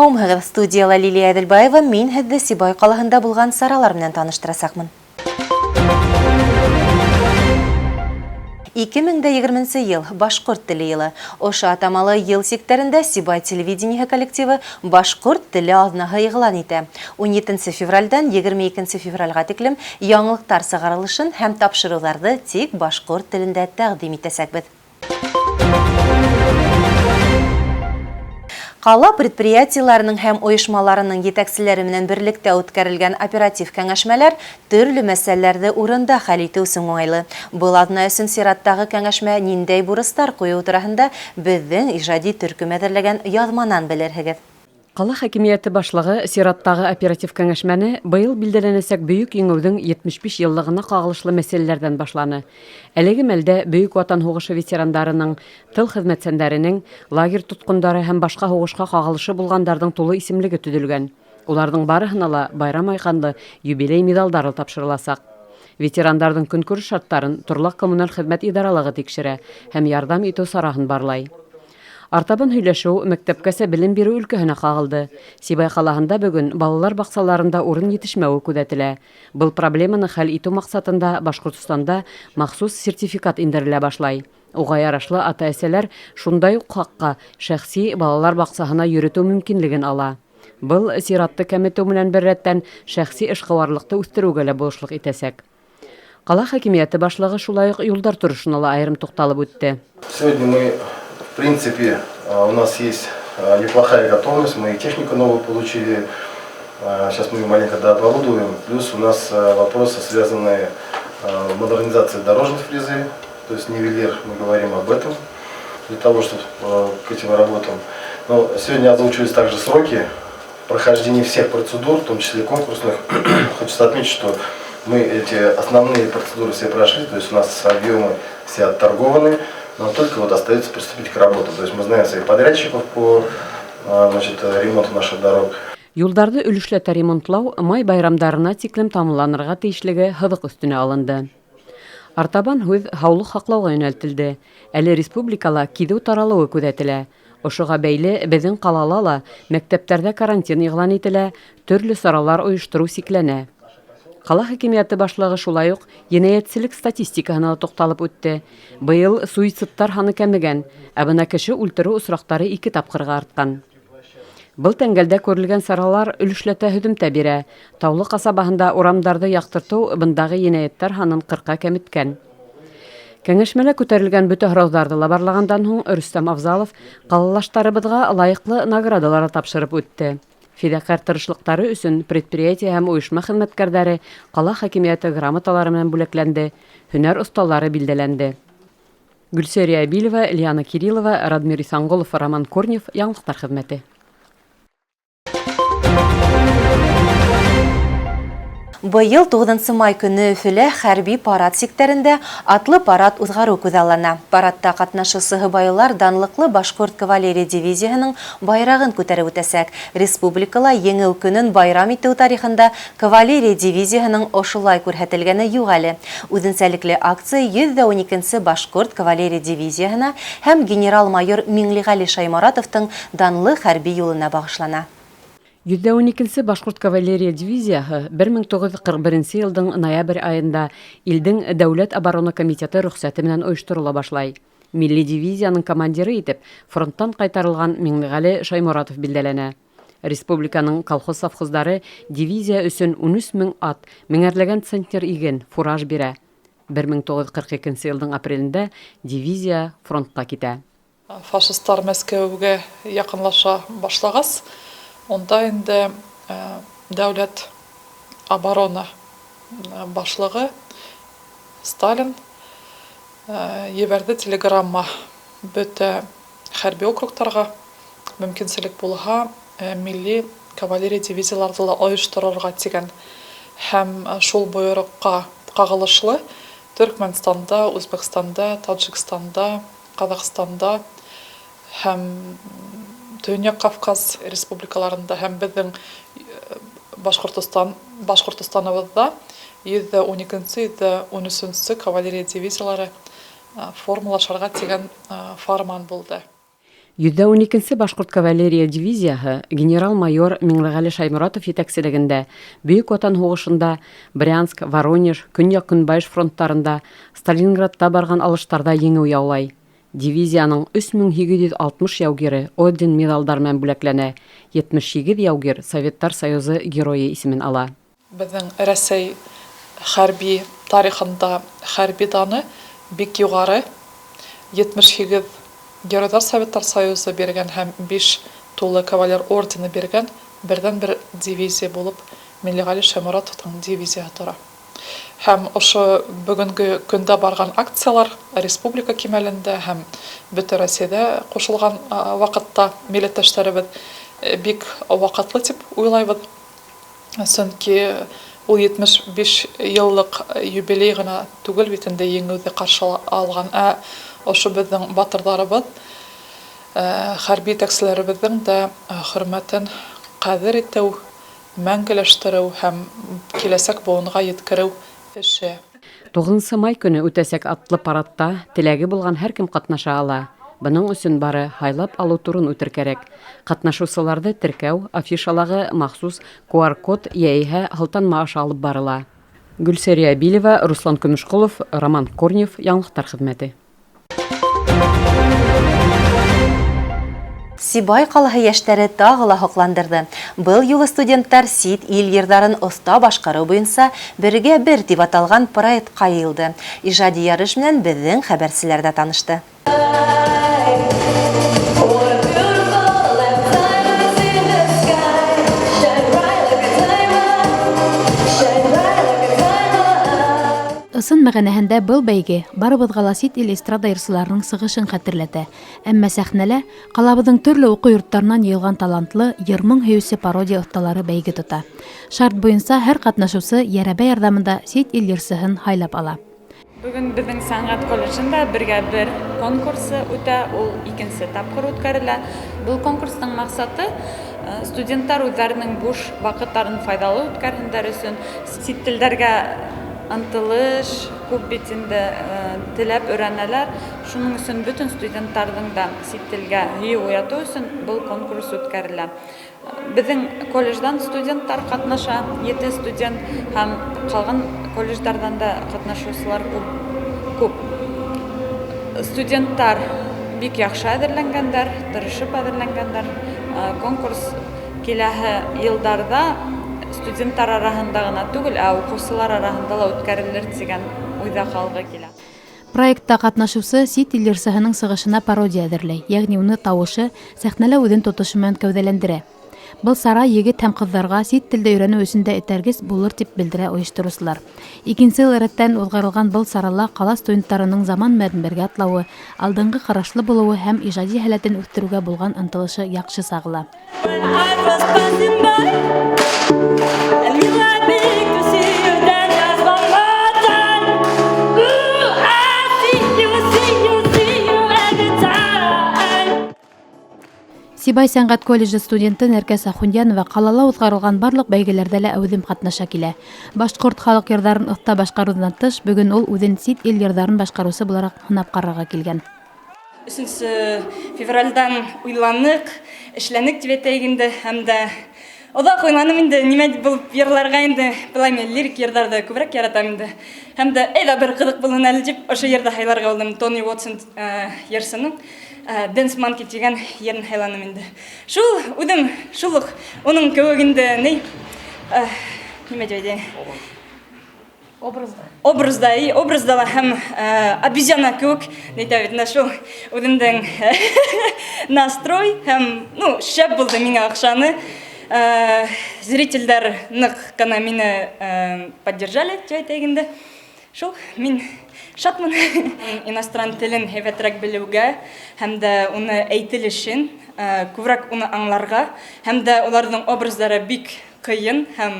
Һаумыһығыҙ, студияла Лилия Әҙелбаева, мин һеҙҙе Сибай ҡалаһында булған саралар менән таныштырасаҡмын. 2020 йыл башҡорт теле йылы. Ошо атамалы йыл сиктәрендә Сибай телевидениеһы коллективы башҡорт теле аҙнаһы иғлан итә. 17 февралдән 22 февралгә тиклем яңылыҡтар сығарылышын һәм тапшырыуҙарҙы тик башҡорт телендә тәҡдим итәсәкбеҙ. Ҡала предприятиеларының һәм ойошмаларының етәкселәре менән берлектә үткәрелгән оператив кәңәшмәләр төрлө мәсьәләләрҙе урында хәл итеү өсөн уңайлы. Был аҙна өсөн сираттағы кәңәшмә ниндәй бурыстар ҡуйыу тураһында беҙҙең ижади төркөм әҙерләгән яҙманан белерһегеҙ. Ҡала хакимиәте башлығы сираттағы оператив кәңәшмәне быйыл билдәләнәсәк Бөйөк Еңеүҙең 75 йыллығына ҡағылышлы мәсьәләләрҙән башланы. Әлеге мәлдә Бөйөк Ватан һуғышы ветерандарының, тыл хеҙмәтсәндәренең, лагерь тотҡондары һәм башҡа һуғышҡа ҡағылышы булғандарҙың тулы исемлеге төҙөлгән. Уларҙың барыһына ла байрам айҡанлы юбилей миҙалдары тапшырыласаҡ. Ветерандарҙың көнкүреш шарттарын торлаҡ коммуналь хеҙмәт идаралығы тикшерә һәм ярҙам итеү сараһын барлай. Артабан һөйләшеү мәктәпкәсә белем биреү өлкәһенә ҡағылды. Сибай ҡалаһында бөгөн балалар баҡсаларында урын етешмәүе күҙәтелә. Был проблеманы хәл итеү маҡсатында Башҡортостанда махсус сертификат индерелә башлай. Уға ярашлы ата-әсәләр шундай уҡ хаҡҡа шәхси балалар баҡсаһына йөрөтөү мөмкинлеген ала. Был сиратты кәметеү менән бер рәттән шәхси эшҡыуарлыҡты үҫтереүгә лә булышлыҡ итәсәк. Ҡала хакимиәте башлығы шулай уҡ юлдар торошона ла айырым туҡталып үтте. Сегодня мы, в принципе, у нас есть неплохая готовность, мы и технику новую получили, сейчас мы ее маленько дооборудуем, плюс у нас вопросы, связанные с модернизацией дорожных фрезы, то есть нивелир, мы говорим об этом, для того, чтобы к этим работам. Но сегодня озвучились также сроки прохождения всех процедур, в том числе конкурсных. Хочется отметить, что мы эти основные процедуры все прошли, то есть у нас объемы все отторгованы, но только вот остается приступить к работе. То есть мы знаем своих подрядчиков по, значит, ремонту наших дорог. Юлдарҙы өлөшләтә ремонтлау май байрамдарына тиклем тамамланырға тейешлеге һыҙыҡ өҫтөнә алынды. Артабан һүҙ һаулыҡ һаҡлауға йүнәлтелде. Әле республикала киҙеү таралыуы күҙәтелә. Ошоға бәйле беҙҙең ҡалала ла мәктәптәрҙә карантин иғлан ителә, төрлө саралар ойоштороу сикләнә. Ҡала хакимиәте башлығы шулай уҡ енәйәтселек статистикаһына ла туҡталып үтте. Быйыл суицидтар һаны кәмегән, ә бына кеше үлтереү осраҡтары 2 тапҡырға артҡан. Был тәңгәлдә күрелгән саралар өлөшләтә һөҙөмтә бирә. Таулы ҡасабаһында урамдарҙы яҡтыртыу бындағы енәйәттәр һанын 40-ҡа кәметкән. Кәңәшмәлә күтәрелгән бөтә һорауҙарҙы ла барлағандан һуң Рөстәм Афзалов ҡалалаштарыбыҙға лайыҡлы наградалар тапшырып үтте. Фиҙаҡәр тырышлыҡтары өсөн предприятие һәм ойошма хеҙмәткәрҙәре ҡала хакимиәте грамоталары менән бүләкләнде, һөнәр оҫталары билдәләнде. Гөлсәрия Әбилева, Лиана Кириллова, Радмир Исанғолов, Роман Корнев, Яңылыҡтар хеҙмәте. Быйыл 9 май көнө Өфөлә хәрби парад сиктәрендә атлы парад уҙғарыу күҙаллана. Парадта ҡатнашыусы һыбайлылар данлыҡлы башҡорт кавалерия дивизияһының байрағын күтәреп үтәсәк. Республикала Еңеү көнөн байрам итеү тарихында кавалерия дивизияһының ошолай күрһәтелгәне юҡ әле. Үҙенсәлекле акция 112 башҡорт кавалерия дивизияһына һәм генерал-майор Миңлеғәли Шайморатовтың данлы хәрби юлына бағышлана. 112 башҡорт кавалерия дивизияһы 1941 йылдың ноябрь айында илдең Дәүләт оборона комитеты рөхсәте менән ойошторола башлай. Милли дивизияның командиры итеп фронттан ҡайтарылған Миңлеғәле Шайморатов билдәләнә. Республиканың колхоз совхоздары дивизия өсөн 13 мең ат, меңәрләгән центнер иген, фураж бирә. 1942 йылдың апрелендә дивизия фронтҡа китә. Фашисттар Мәскәүгә яҡынлаша башлағас, унда инде дәүләт оборона башлығы Сталин ебәрҙе телеграмма бөтә хәрби округтарға, мөмкинселек булһа, милли кавалерия дивизияларҙы ла ойошторорға тигән. Һәм шул бойороҡҡа ҡағылышлы Төркмәнстанда, Үзбәкстанда, Таджикстанда, Ҡаҙағстанда һәм Төньяҡ Кавказ республикаларында һәм беҙҙең Башҡортостаныбыҙҙа 112, 113 кавалерия дивизиялары формалашырға тигән фарман булды. 112 нсе башҡорт кавалерия дивизияһы генерал-майор Миңлеғәле Шайморатов етәкселегендә Бөйөк Ватан һуғышында Брянск, Воронеж, Көньяҡ-Көнбайыш фронттарында, Сталинградта барған алыштарҙа еңеү яулай. Дивизияның 3860 яугире орден-миҙалдар менән бүләкләнә, 78 яугир Советтар Союзы Геройы исемен ала. Беҙҙең Рәсәй хәрби тарихында хәрби даны бик юғары, 78 Геройҙар Советтар Союзы биргән һәм биш тулы кавалер ордены биргән берҙән-бер дивизия булып Миңлеғәле Шәйморатовтың дивизияһы тора. Һәм ошо бөгөнгө көндә барған акциялар республика кимәлендә һәм бөтә Рәсәйҙә ҡушылған ваҡытта милләттәштәребеҙ бик ваҡытлы тип уйлайбыҙ. Сөнки ул 75 йыллыҡ юбилей ғына түгел бит инде еңеүҙе ҡаршы алған, ә ошо беҙҙең батырҙарыбыҙ, хәрби етәкселәребеҙҙең дә хөрмәтен ҡәҙер итеү, мәңгеләштереү һәм киләсәк быуынға еткереү эше. Туғыҙынсы май көнө үтәсәк атлы парадта теләге булған һәр кем ҡатнаша ала. Бының өсөн бары һайлап алыу турын үтер кәрәк. Ҡатнашыусыларҙы теркәү афишалағы махсус QR-код йәиһә һылтанма аша алып барыла. Гөлсәрия Билева, Руслан Көмөшҡолов, Роман Корнев, Яңылыҡтар хеҙмәте. Сибай ҡалаһы йәштәре тағы ла һоҡландырҙы. Был юлы студенттар сит ил йырҙарын оҫта башҡарыу буйынса Бергә бер тип аталған проектҡа йыйылды. Ижади ярыш менән беҙҙең хәбәрселәр ҙә танышты. Ысын мәғәнәһендә был бәйге барыбыҙға ла сит ил эстрада йырсыларының сығышын хәтерләтә. Әммә сәхнәлә ҡалабыҙҙың төрлө уҡыу йорттарынан йыйылған талантлы, йыр-моң һөйөүсе пародия оҫталары бәйге тота. Шарт буйынса һәр ҡатнашыусы йәрәбә ярҙамында сит ил йырсыһын һайлап ала. Бөгөн беҙҙең сәнғәт колледжында бергә бер конкурсы үтә, ул икенсе тапҡыр үткәрелә. Был конкурстың маҡсаты студенттар үҙҙәренең буш ваҡыттарын файҙалы үткәрһендәр өсөн сит телдәргә ынтылыш күп бит инде теләп өйрәнәләр. Шуның өсөн бөтөн студенттарҙың да сит телгә һөйөү уятыу өсөн был конкурс үткәрелә. Беҙҙең колледждан студенттар ҡатнаша, 7 студент һәм ҡалған колледждарҙан да ҡатнашыусылар күп. Студенттар бик яҡшы әҙерләнгәндәр, тырышып әҙерләнгәндәр. Конкурс киләһе йылдарҙа студенттар араһында ғына түгел, ә уҡыусылар араһында ла үткәрелер тигән уйҙа ҡалғы килә. Проектта ҡатнашыусы сит ил йырсыһының сығышына пародия әҙерләй, йәғни уны тауышы, сәхнәлә үҙен тотошо менән кәүҙәләндерә. Был сара егет һәм ҡыҙҙарға сит телде өйрәнеү өсөн дә этәргес булыр тип белдерә ойоштороусылар. Икенсе йыл рәттән уҙғарылған был сарала ҡала студенттарының заман менән бергә атлауы, алдынғы ҡарашлы булыуы һәм ижади һәләтен үҫтереүгә булған ынтылышы яҡшы сағыла. Сибай сәнғәт колледжы студенты Нәркәс Ахуньянова ҡалала уҙғарылған барлыҡ бәйгеләрҙә лә әүҙем ҡатнаша килә. Башҡорт халыҡ йырҙарын оҫта башҡарыуҙан тыш, бөгөн ул үҙен сит ил йырҙарын башҡарыусы булараҡ һынап ҡарарға килгән. 3 февралдән уйланыҡ, эшләнек тип әйтәйек инде, һәм дә оҙаҡ уйланым инде, нимә булып йырларға инде, былай мин лирик йырҙарҙы күберәк яратам инде. Һәм дә әйҙә бер ҡыҙыҡ булһын әле тип ошо йырҙы һайларға булдым. Тони Уотсон йырсының Dance Monkey тигән йырын һайланым инде. Шул үҙем шул уҡ уның кеүек инде, ни, нимә тип әйтәйем? Образда. Образда, и образда ла һәм обезьяна кеүек, ни әйтә бит, менә шул үҙемдең настрой һәм, ну, шәп булды, миңә оҡшаны. Зрительдәр ныҡ ҡына мине поддержали, тип әйтәйек инде. Шул, мин шатмын. Иностран телен һәйбәтерәк белеүгә һәм дә уны әйтелешен, күберәк уны аңларға, һәм дә уларҙың образдары бик ҡыйын һәм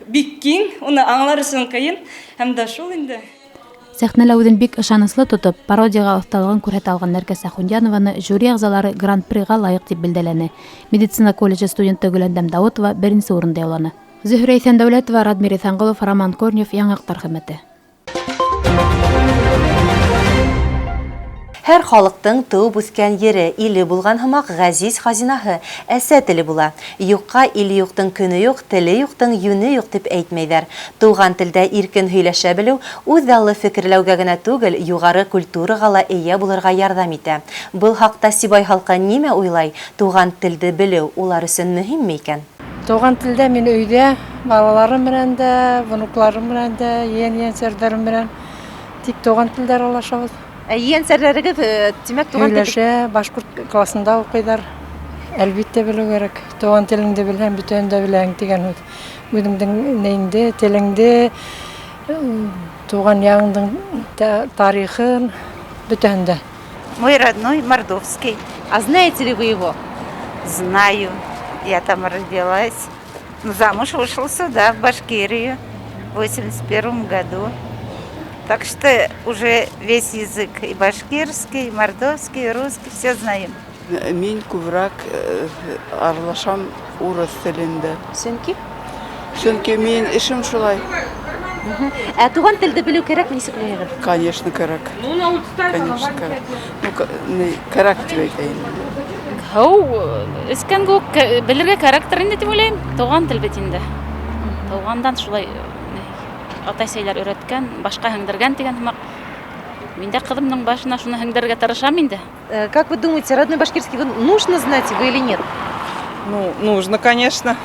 бик киң, уны аңлар өсөн ҡыйын, һәм дә шул инде. Сәхнәлә үҙен бик ышаныслы тотоп, пародияға оҫталығын күрһәтә алған Нәркәс Ахуньянованы жюри ағзалары гран-приға лайыҡ тип билдәләне. Медицина колледжы студенты Гөләндәм Дауытова беренсе урынды яуланы. Зөһрә Иҫәндәүләтова, Радмир Иҫәнғолов, Роман Корнев, Яңаҡтар хеҙмәте. Һәр халыҡтың тыуып үҫкән ере, иле булған һымаҡ ғәзиз хазинаһы, әсә теле була. Юҡҡа иле юҡтың көнө юҡ, теле юҡтың йүне юҡ дип әйтмәйҙәр. Туған телдә иркен һөйләшә белеү үҙаллы фекерләүгә генә түгел, юғары культураға ла эйә булырға ярҙам итә. Был хаҡта Сибай халҡы нимә уйлай? Туған телде белеү улар өсөн мөһимме икән? Туған телдә мин өйдә балаларым менән дә, внукларым менән дә, ейән-ейәнсәрҙәрем менән тик туған телдә аралашабыҙ. Ә ейәнсәрләрегеҙ, тимәк, туған тел Һөйләшә, башҡорт классында уҡыйҙар. Әлбиттә, белеү кәрәк. Туған телеңде белһәң, бөтәһен дә беләһең тигән һүҙ. Үҙеңдең нейеңде, телеңде, туған яғыңдың тарихын, бөтәһен дә. Мой родной мордовский. А знаете ли вы его? Знаю. Я там родилась. Ну, замуж вышла сюда, в Башкирию, в 81 году. Так что уже весь язык и башкирский, и мордовский, и русский, все знаем. Мин күбрәк аралашам урыс телендә. Сөнки? Сөнки мин эшем шулай. Ә туған телде белеү кәрәкме, нисек уйлайһығыҙ? Конечно, кәрәк. Конечно, кәрәк. Ну, кәрәк тип әйтәйем. Һыу эскән кеүек белергә кәрәктер инде тип уйлайым. Туған тел бит инде. Туғандан шулай атай-әсәйләр өйрәткән, башҡа һеңдергән тигән һымаҡ. Мин дә ҡыҙымдың башына шуны һеңдерергә тырышам инде. Как вы думаете, родной башкирский нужно знать его или нет? Ну, нужно, конечно,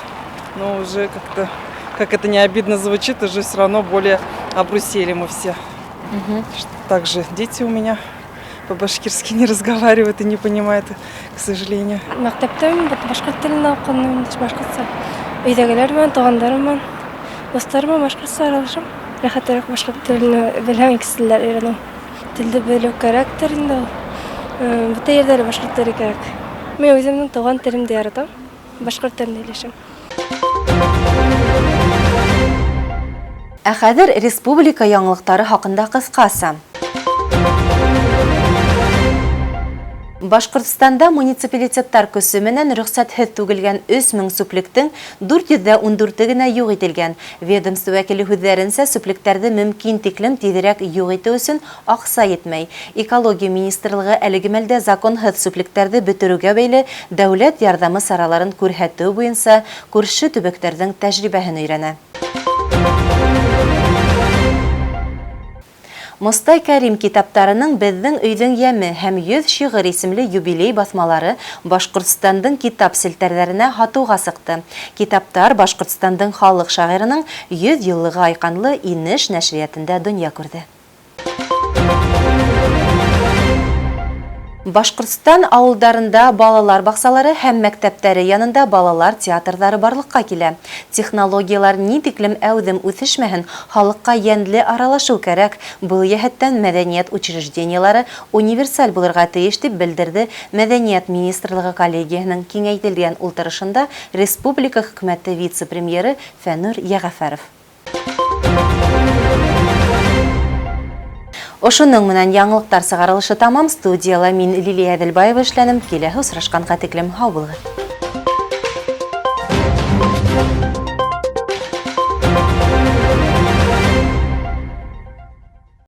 но уже как-то, как это не обидно звучит, уже все равно более обрусели мы все. Также дети у меня по-башкирски не разговаривают и не понимают, к сожалению. Мәктәптә мин башҡорт телендә уҡыным инде, башҡортса. Өйҙәгеләр менән, туғандарым менән, дуҫтарым менән башҡортса аралашам. Рәхәтерәк башҡорт телен белһәң, икенсе телдәр өйрәнеү. Телде белеү кәрәктер инде ул. Бөтә ерҙә лә башҡорт теле кәрәк. Мин үҙемдең тыуған телемде яратам, башҡорт телендә һөйләшәм. Ә хәҙер республика яңылыҡтары хаҡында ҡыҫҡаса. Башҡортостанда муниципалитеттар көсө менән рөхсәтһеҙ түгелгән 3000 сүплектең 414-е генә юҡ ителгән. Ведомство вәкиле һүҙҙәренсә, сүплектәрҙе мөмкин тиклем тиҙерәк юҡ итеү өсөн аҡса етмәй. Экология министрлығы әлеге мәлдә законһыҙ сүплектәрҙе бөтөрөүгә бәйле дәүләт ярҙамы сараларын күрһәтеү буйынса күрше төбәктәрҙең тәжрибәһен өйрәнә. Мостай Кәрим китаптарының Беҙҙең өйҙөң йәме һәм 100 шиғыр исемле юбилей баҫмалары Башҡортостандың китап селтәрҙәренә һатыуға сыҡты. Китаптар Башҡортостандың халыҡ шағирының 100 йыллығы айҡанлы Инеш нәшриәтендә донъя күрҙе. Башҡортостан ауылдарында балалар баҡсалары һәм мәктәптәре янында балалар театрҙары барлыҡҡа килә. Технологиялар ни тиклем әүҙем үҫешмәһен, халыҡҡа йәнле аралашыу кәрәк. Был йәһәттән мәҙәниәт учреждениелары универсаль булырға тейеш тип белдерҙе Мәҙәниәт министрлығы коллегияһының киңәйтелгән ултырышында республика хөкүмәте вице-премьеры Фәнүр Йәғәфәров. Ошоноң менән яңылыҡтар сығарылышы тамам. Студияла мин Лилия Әҙелбаева эшләнем. Киләһе осрашҡанға тиклем һау булығыҙ.